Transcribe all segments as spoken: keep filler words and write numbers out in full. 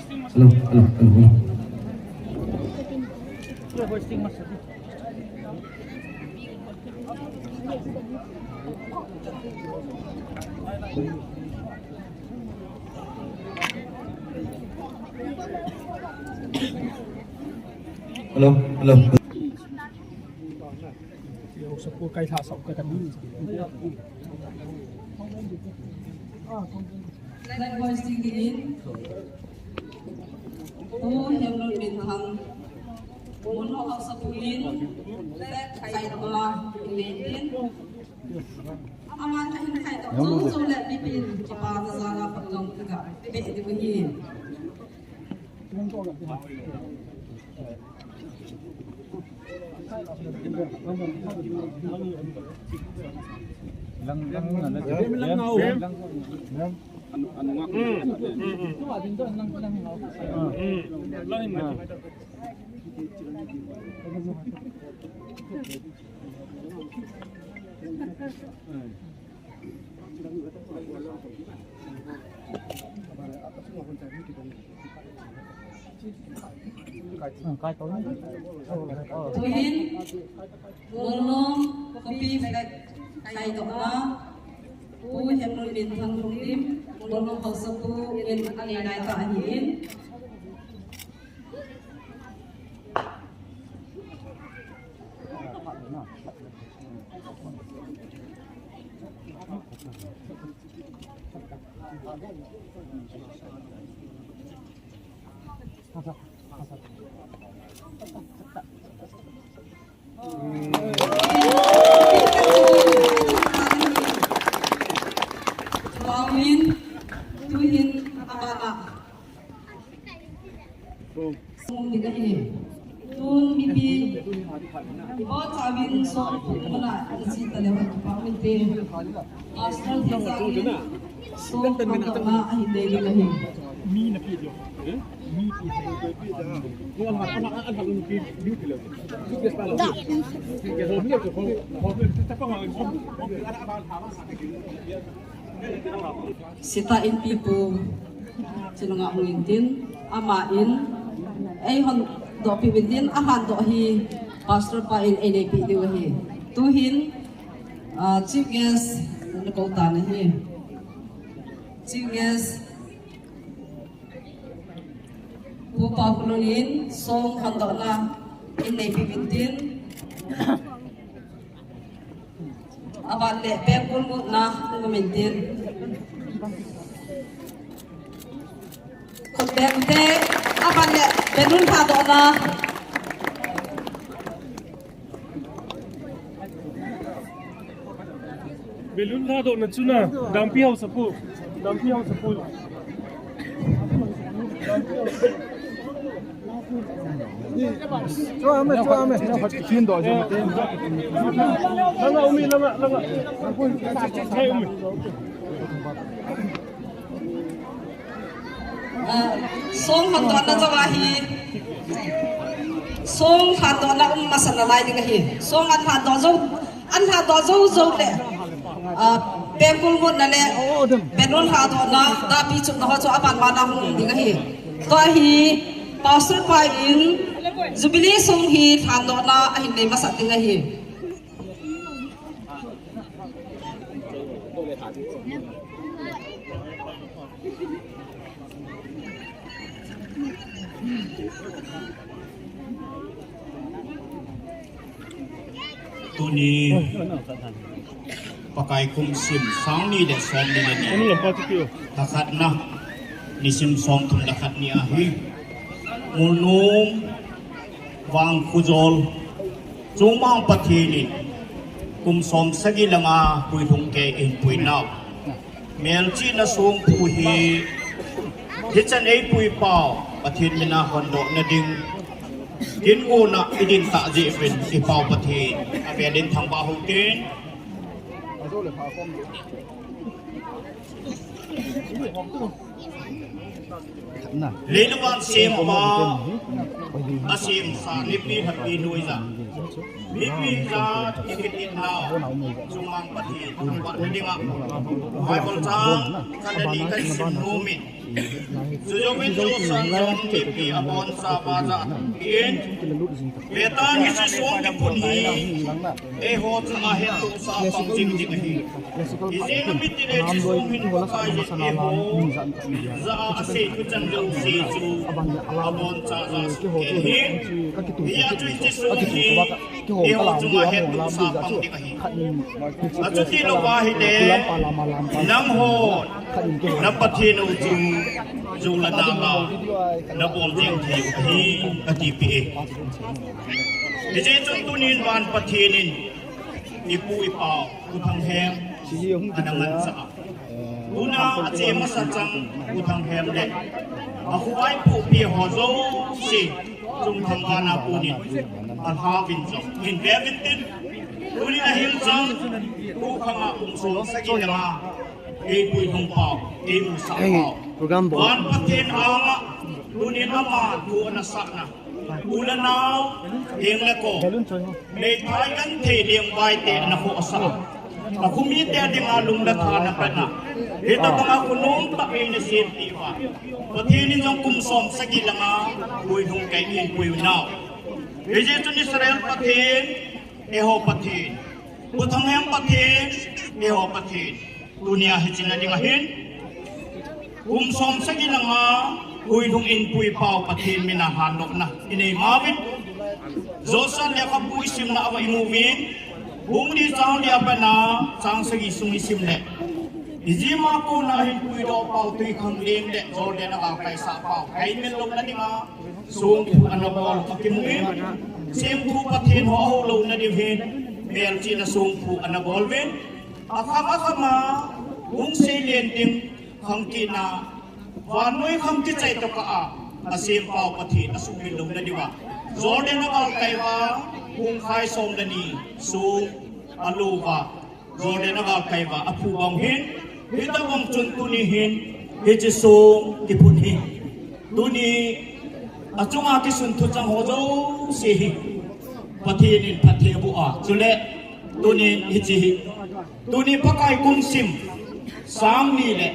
Hello, hello, hello, hello. Hello, hello. Flag hoisting in, Pu Hemlun Minthang, Munlhong Haosapu in, flag khaidoh a, in nei tin. Aman ahin khaidoh jou jou le mipin kipana jal a phatlam kaga pe diu ahi. Tuhin, Molnom khopi flag khaidohna, Pu Hemlun Minthang lungdim, Molnom Haosapu in anei naitah ahin. Tuhin, tuhin, abana. Sung ding ahi. Tun mipi, ibonchan sung pumuna isi taleu ha kipa mite. Pastor Thejang in sung pumuna ahin nei ding ahi. Sita Inpi pu, chulanga hung intin, ama in, eihon dohpi uvintin, alhan doh hi, Pastor pa in, eineipi diu ahi. Tuhin, ah, Chief Guest, nakou tan ahi. Chief Guest, Pu Paokholun in song hondohna in neipi uvintin. Aban le pengkul mutna in neipi uvintin. Khut beng te, aban le balloon lhadohna. Balloon lhadohna chu na, Dampi Haosapu. Dampi Haosapu. Chu ame, chu ame. Langa umi, langa, langa. Hai umi. Ah, song hondohna jou ahi. Song lhadohna um masa nalai ding ahi. Song an lhadoh jou, an lhadoh jou jou le. Ah, pengkul mutna le. Balloon lhadohna, dampi chupna ho chu aban bana hung ding ahi. Tua hi, Pastor pa in, Jubilee song hi lhadohna ahin nei masa ding ahi. Tuni Pakai kum sim sang ni le som ni le ni. Lha khatna, nisim som thum le khat ni ahi. Molnom Vangkhojol Chungmang Pathen in kum som sagi le nga puilhung keiyin puinau. Melchihna songphu hi, hichan eipui pau, Pathen mina hondohna ding. Kin gona idin tah jeh uvin i Pau Pathen, avel in thangvah hou tin. Leiset vang sempa, asemsa nipi lhapi nuija. Mipi ja, ikitin na, Chungmang Pathen, thangvahna dinga. Bible chang, khat le ni kasim nom in. Sujovin Josan Jong Kipi abon sa baja in. Betan hiche song kiphun hi eiho chunga hettohsah pang jing ding ahi. Ijeh inem itile hiche song hin Pakai jeh eiho jah a asei thuchang jouse chu abon cha ja sukhen hin. Hijeh chun hiche song hi eiho chunga hettohsah pang ding ahi. Achuti louva ahile, nanghon na Pathen u chu jou le nal a nabol jeng thei u ahi, katipeh e. Hijeh chun tunin van Pathen in ipu ipa U Thanghem ana manchah a, tuna ache masa chang U Thanghem le akhohai pupi ho jouse, chungthang vana punin alhauvin jong hin veuvin tin, tunin ahing chang, tukhang a kum som sagi le nga eipuilhung pau, eimusah pau, van Pathen anga tunin ama thu ana sahna, u le nao, heng le ko, meithai genthei lengvaite ana khohsah a, akhomite dinga lung le tha ana pena, hitobanga khonung tah eina sempeh uva, Pathen in jong kum som sagi le nga puilhung kei inpui unau. Hijeh chun Israel Pathen, eiho Pathen, U Thanghem Pathen, eiho Pathen, tunia hiche na dinga hin kum som sagi le nga puilhung inpui pau Pathen mina handohna inei mauvin. Joshua lekhabu isimna uva imuvin, bung li chang li a patna chang sagi sung isim le, Egypt a kona hin puidoh pau twikhanglen le Jordan a galkaisah pau kaimil louna dinga songphu ana bol akimun, semthu Pathen ho ahou louna diu hin melchihna songphu ana bol uvin, akham akham a hung seilen ding khangkitna, vannoi khang kichai tokah a asempau Pathen asuhmil louna diuva, Jordan a galkai uva, pung khai som le ni song alouva, Jordan a galkai uva aphu bang hin, hitobang chun tuni hin hiche song kiphun hi, tuni achunga kisun thuchang ho jouse hi Pathen in phatthei aboh a, chule tunin hiche hi, tuni Pakai kum sim sang ni le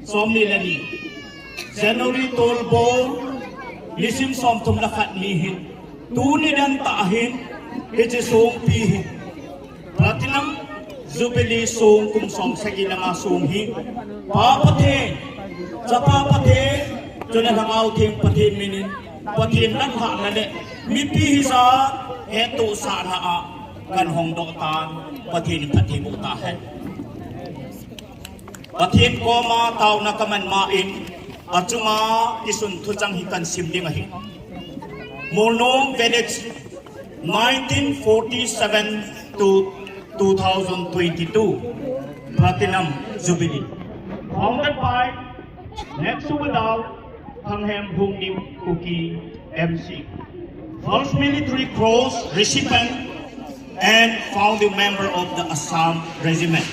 som ni le ni, January tolbol, nisim somthum le khat ni hin, tuni dan tah hin hiche songpi hi Platinum Jubilee song, kum som sagi le nga song hi Pa Pathen, Chapa Pathen, chule Lhagao Theng Pathen minin Pathen lhahlhahna le mipi hijat hettohsahna a kahin hongdoh tan, Pathen in phatthei boh tahen. Pathen koma taona kaman ma in, achunga kisun thuchang hi kahin sim ding ahi. Molnom Village, nineteen forty-seven to two thousand twenty-two Platinum Jubilee. Founded by Next Subedar Thanghem Bhungdim Kuki M C, First Military Cross recipient and founding member of the Assam Regiment.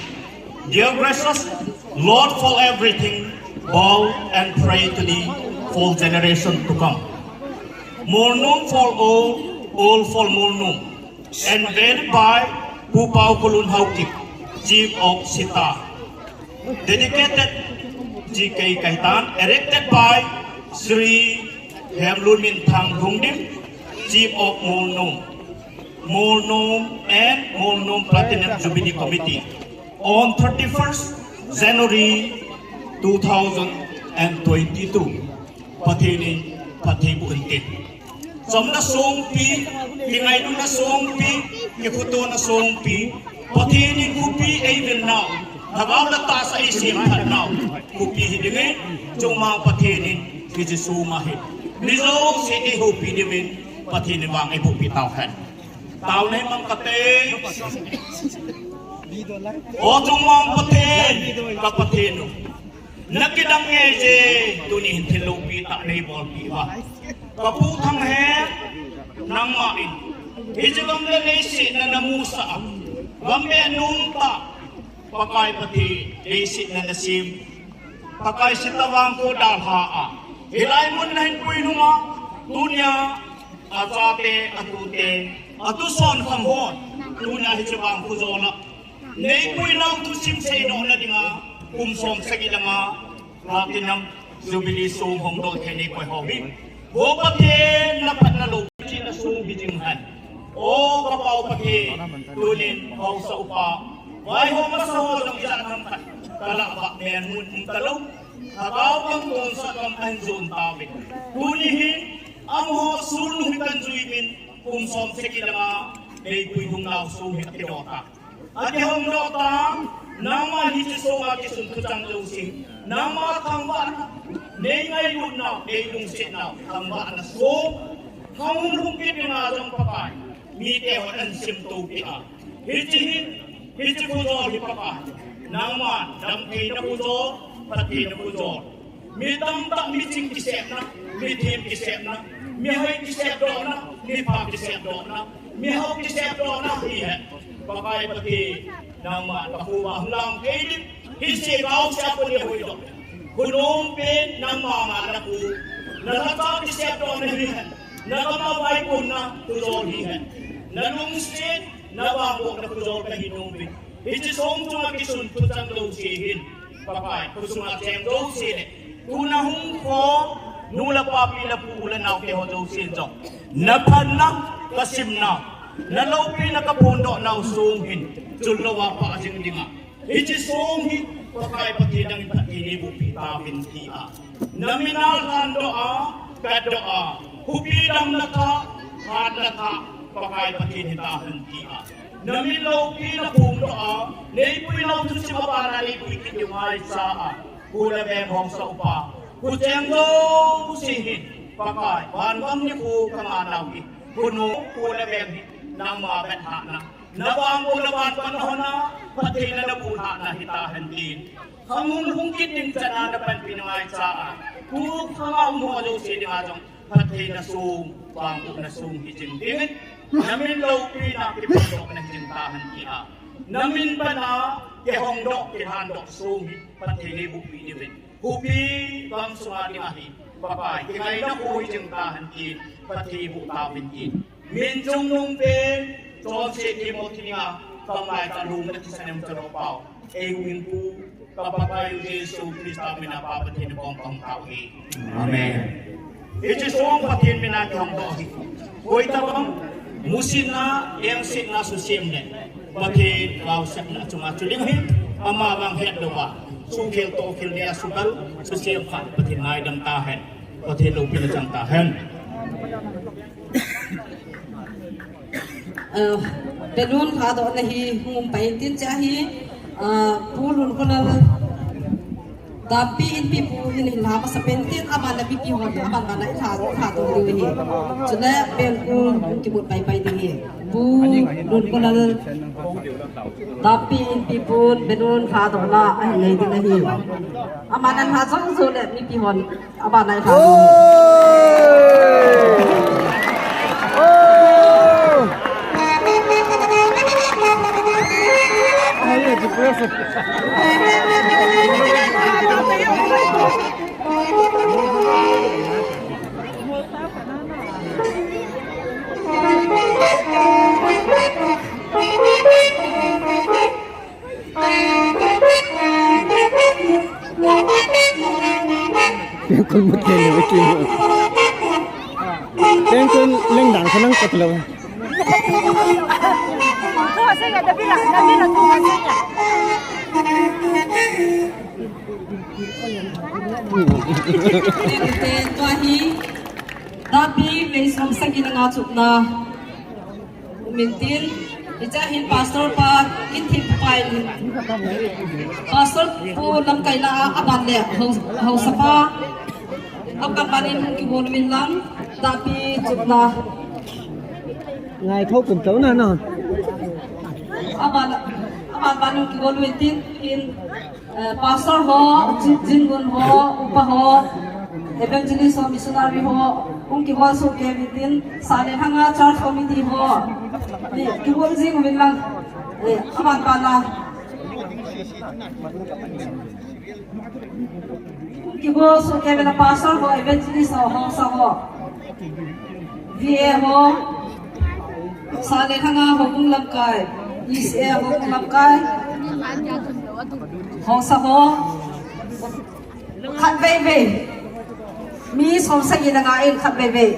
Dear gracious Lord, for everything, bow and pray to thee for generation to come. Molnom for all, all for Molnom. Unveiled by Pu Paokolun Haokip, Chief of Sita. Dedicated, G K Kaitan, erected by Sri Hemlunminthang Bhungdim, Chief of Molnom, Molnom and Molnom Platinum Jubilee Committee on thirty-first January two thousand twenty-two. Pathen in phatthei boh hen tin. Chomna songpi, kingailutna songpi, kikhutuona songpi, Pathen in khopi eivil nau, lhagao le tahsa eisemphat nau khopi hidingin, chomang Pathen in hiche song a hi mi jouse eihoupi diuvin Pathen in vang eibohpi tauhen. Taona mang kate. O chomang Pathen, ka Pathen u, nakidang ngeije, tuni hin thil loupi tah neibolpi uva. Ka Pu Thanghem, nangma in hiche gam le leiset na namusah a, gam metnom tah, Pakai Pathen, leiset na nasem, Pakai Sita vangkho dalha a, hilai mun nahin puilhung a, tunia achate, atute, atuson khang hon, tunia hiche vangkho jol a neipui nau thusim seidohna dinga kum som sagi le nga Platinum Jubilee song hong dol thei nei koi ho hi. Vo Pathen, na phatna lou chin a song hi jing hen. O ka Pa u Pathen, tunin haosa upa vaihom masa ho jong ijat ham khat ka lah vah mel mun um talou. Lhagao gam tonsot gam ahin jon tauvin, tuni hin amaho sulnung hi kan jui uvin, kum som sagi le nga Meipui hung nau song hi akidoh ta. Akihong doh ta, nangman hiche songa kisun thuchang jouse, nangma thangvahna, nei ngailutna, nei lungsetna, thangvahna song, hung hung kit dinga jong Pakai, mite hon ahin simtoh peh a. Hiche hin, hiche khojol hi Pakai, nangman damtheina khojol, phattheina khojol. Mi tamtah miching kisepna, mithem kisepna, mihoi kisepdohna, mipha kisepdohna, mihao kisepdohna hi hen. Pakai Pathen, nangman ka khova hung lam kei ding, hiche gaosea kon eihoidoh. Khonom pen nangma ngahna khu, na lhacha kisepdohna hi hen, na gam a vaihomna khojol hi hen, na lungset, na vangbohna khojol kahi nom uvin. Hiche song chunga kisun thuchang jouse hin, Pakai, khosunga cheng jouse le, tuna hung khom nu le pa, pi le pu, u le nao te ho jouse jong, na phatna, ka simna, na loupina ka phondoh nau song hin, chul louva pha jing dinga, hiche song hi, Pakai Pathen nangin phatthei neiboh peh tauvin tia, na min a lhandoh a, katdoh a, khopi damna thah, hatna thah, Pakai Pathen hita hen tia, na min loupina phongdoh a, neipui nau thusim a bana neipui kit diu ngaicha a, kho le veng haosa upa, khocheng jouse hin, Pakai, vangam nikho ka ngah nau hi, khonom kho le veng hi, nangma vethahna, na vangbohna, na vangpanna hon a, phattheina, na bohna hita hen tin. Khang hung hung kit ding chan a na panpi na ngaicha a, tu khang a um ho jouse dinga jong, phattheina song, vangbohna song hi jing dingin, na min loupina kiphondohna hi jing tahen tia, na min pan a kihongdoh, kilhandoh song hi phatthei neiboh peh diuvin. Khopi gamsunga dinga hi, Pakai, kingaina kho hi jing tahen tin, phatthei boh tauvin tin. Min chungnung pen, chonset Timothy ninga, kamlai kalung na thisan em chalo pau. Ei huhhingpu, ka Pakai u Jesu Christa mina Pa Pathen kong kong tao hi. Amen. Hiche song Pathen mina kihongdoh hi. Koi tabang, musetna, engsetna, suhsiam le, Pathen vaosatna chunga chu ding hi, ama vang hetlouva, sukhel tohkhel dia sukal, suhsiam khat Pathen ngaidam tahen. Pathen loupina chang tahen. Ah, balloon lhadohna hi hung um pai intin, chea hi, ah, Pu Lunkholal, Dampi Inpipu in ahin lha masa pen tin, aban le mipi hon, aban ban le i lha, i lhadoh diu ahi. Chule pengkul hung kimut paipai ding ahi. Pu Lunkholal, Dampi Inpipun balloon lhadohna ahin nei ding ahi. Aman ahin lha jou jou le mipi hon Aba nai tha. Oh! Oh! Ai, ai, depressed. Pengkul mut kei le ki. Pengkul leng dan kha nang kat lo. Tua hi, Dampi vei som sagi le nga chupna. Mintin, hiche hin pastor pa, Mintin pa in. Pastor pu lamkai la, aban le, hau, haosa pa. Aban ban in kibol min lang, Dampi chupna. Ngai tho kum tho na no. Aban, aban ban in kibol min tin, in, Eh, pastor ho, jin-, jingun ho, upa ho, evangelist ho, missionary ho, hung kibol soh kei uvintin, Sale Hanga church committee ho. Ni, kibol jing uvin lang. Eh, aman pa la. Hung kibol soh kei uvin lang pastor ho, evangelist ho, haosa ho. V A ho, Sale Hanga ho, hung lamkai, E C A ho, hung lamkai, haosa ho, Khat vei vei. Mi som sagi na nga in khat vei vei.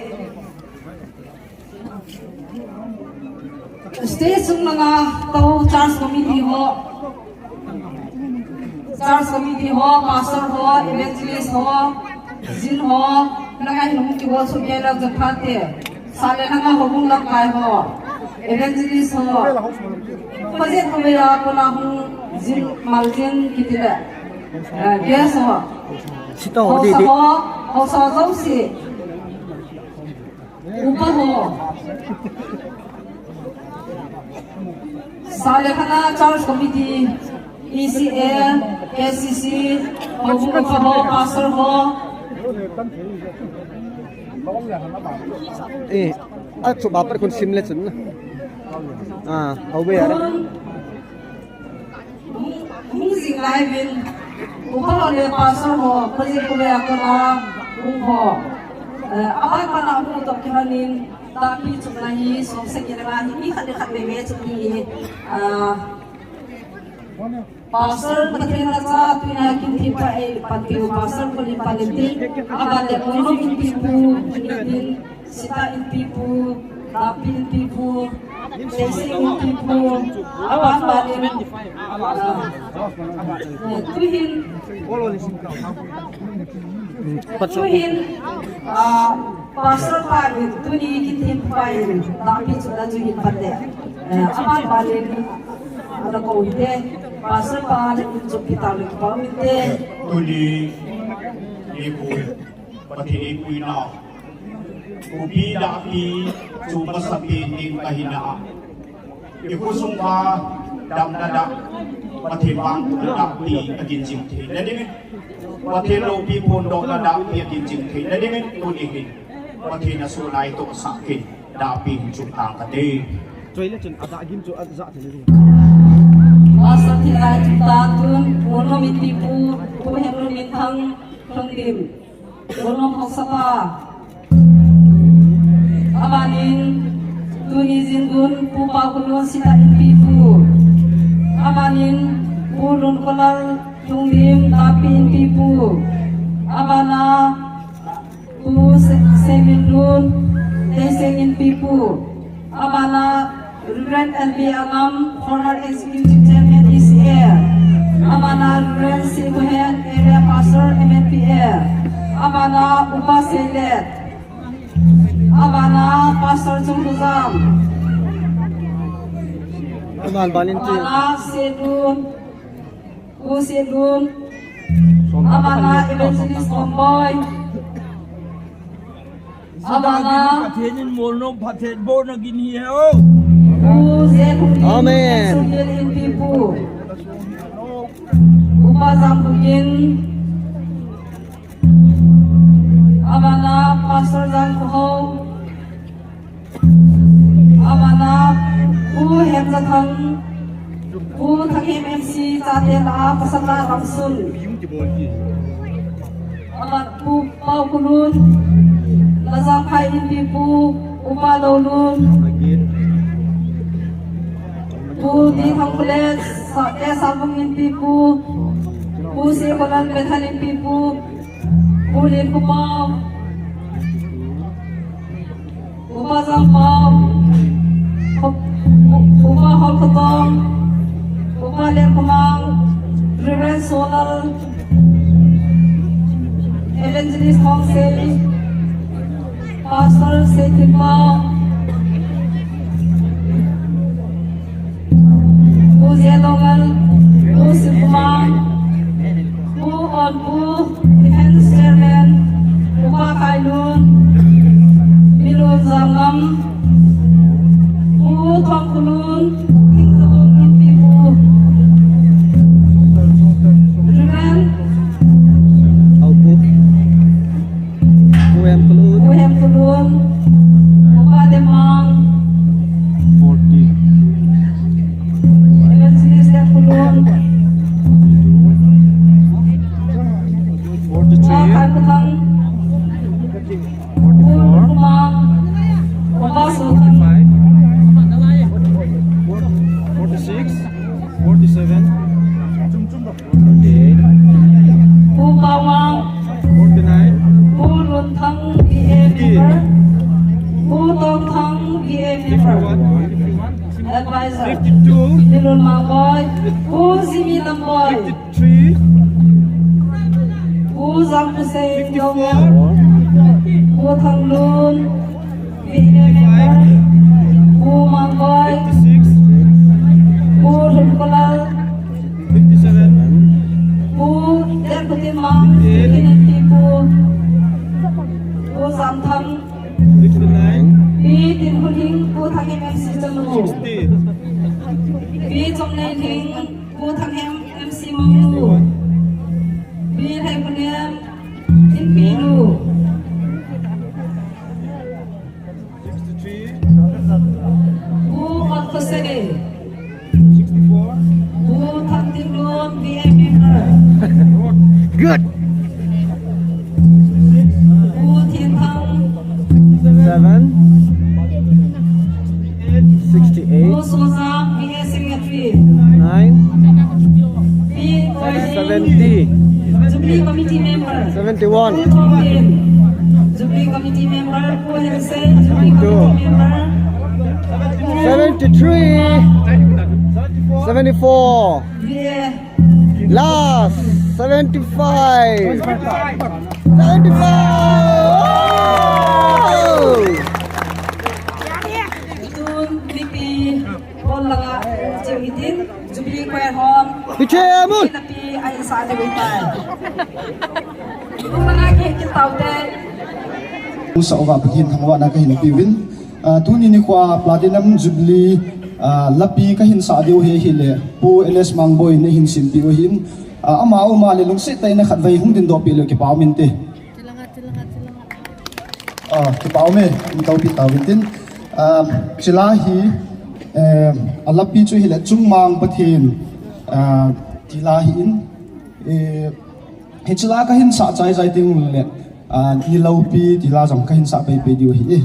Stage sung na nga tau church committee ho. Church committee ho, pastor ho, evangelist ho, zin ho, na nga hin hung ki ho su ke la ja pha te. Sa le na nga ho hung lam kai ho. Evangelist ho. Ko zin ko ve ya ko na hung zin mal zin ki ti le. Eh, guest ho. Sita ho di di. Ho sa ho, ho sa ho si. Upa ho. Sa le khana church committee, E C A, K C C, ho upa ho, pastor ho. Eh, a chu ba par kun sim le chun. Ah, au be ara. Hung, hung zing lai vin, upa ho le pastor ho, project ko ve a ko la, hung ho. Eh, aban ban a hung to ki hanin, tapi chuk na hi, som sagi na nga hi, mi khat le khat ve ve chuk hi, ah, pastor, Pathen na cha, tu na kin thi pa e, pan ti pastor ko ni pan ti, aban le ko no kin thi pu, ni tin, Sita Inpipu, Dapi Inpipu, Teising Inpipu, aban ban in, ah, eh, tuhin, tuhin, ah, pastor pa in, tuni kin thi pa in, Dapi chu na chu hin pat le, eh, aban ban in, ala ko hite, pastor pa in chu kita le pa min te. Tuni, ni pu, Pathen ipuina. Upi dahpi chu masapen ding ahina. I khosung a damna dah, Pathen vangbohna dahpi agin jing theina dingin, Pathen loupi phondohna dahpi agin jing theina dingin, tuni hin Pathen asoh lai toh asah kin dahpi hin chun tang kate. Choi le chun adah gin chu ajah theina ding. Pastor thi lai chu ta tun, Pu Nomin Pipu, Pu Hemlun Minthang, Thongdim. Golnom haosapa. Abanin, tuni jin gun, Pu Paokholun Sita Inpipu. Abanin, Pu Lunkolal Thongdim Dapi Inpipu. Abana, Pu Se-, Seminlun Teising Inpipu. Abana, Reverend L B Angam, former Executive Chairman E C A. Abana Reverend Sibuhen, Area Pastor M N P A. Abana Upa Seilet. Abana Pastor Chungkhojam. Aban banin ti. Abana Sedun. Pu Sedun. Abana Evangelist Komboi. Abana. Pathen in molnom, Pathen bohna gin hi he o. Pu Zenhungin. Amen. Sungil Inpipu. Upa Janghungin. Abana Pastor Jangkhohao. Abana Pu Hemjathang, Pu Thanghem M C chate lah a, pasal lah a Ramsun. Aban Pu Paokholun, Lajangkhai Inpipu, Upa Doulun. Pu D. Thangkholet, Sa-, eh, Salbung Inpipu, Pu Sekholal Bethel Inpipu, Pu Lenkhompao. Upa Jangpao, Upa Holkhotong, Upa Lenkhomang, Reverend Solal, Evangelist Khongsei, Pastor Seithinpao, Pu Zedongal, Pu Sikumang, Pu Onpu, Defense Chairman, Upa Khailun, Milun Zangam, Pu Thongkhulun, King Zabung Inpipu, Reverend Aupu, Pu Hemkhulun, Pu Hemkhulun, Upa Fifty-two. Nilun Mangboi, Pu Jimmy Lamboi, fifty-three. Pu Jangkusei Longel, Pu Thanglun, V A member, Pu Mangboi, fifty-six. Pu Lhunkolal, fifty-seven. Pu Deputy Mang, fifty-eight. Deputy Pu, Pu Jamthang, fifty-nine. Pi Tinhunhing, Pu Thanghem M C Chanu. Sixty. Pi Chomneilhing, Pu Thanghem M C Mangnu. Pi Lheikhonem, Inpinu. Sixty-three. Pu Kotkhosei. Sixty-four. Pu Thangtinlun, V A member. Good. Pu Thinthang. Seven. Sixty-eight. Pu Soja, V A secretary. Nine. Pi Koiling. Seventy. Jubilee Committee member. Seventy-one. Pu Thongtin. Jubilee Committee member. Pu Hense. Jubilee Committee member. Seventy-three. Seventy-four. Yeah. Last. Seventy-five. Seventy-five. Oh! Tun mipi bol langa cheu hitin, Jubilee Choir hon. Hiche mun. Napi ahin sa de tai. Tun mana ke kitaute. Usa uva Pathen thangvahna kahin peuvin. Ah, tuni nikho a Platinum Jubilee, ah, lapi kahin sa diu hi ahile, Pu L S Mangboi in ahin simpeh u ahin, ah, ama uma le lungset tah in khatvei hung dingdoh peh le kipa um inte. Ah, kipa um e, in toupi tauvin tin. Ah, chule hi, eh, alapi chu hile Chungmang Pathen, ah, tila ahin, eh, hiche la kahin sa chai chai ding le, ah, Niloupi tila jong kahin sa pei pei diu ahi.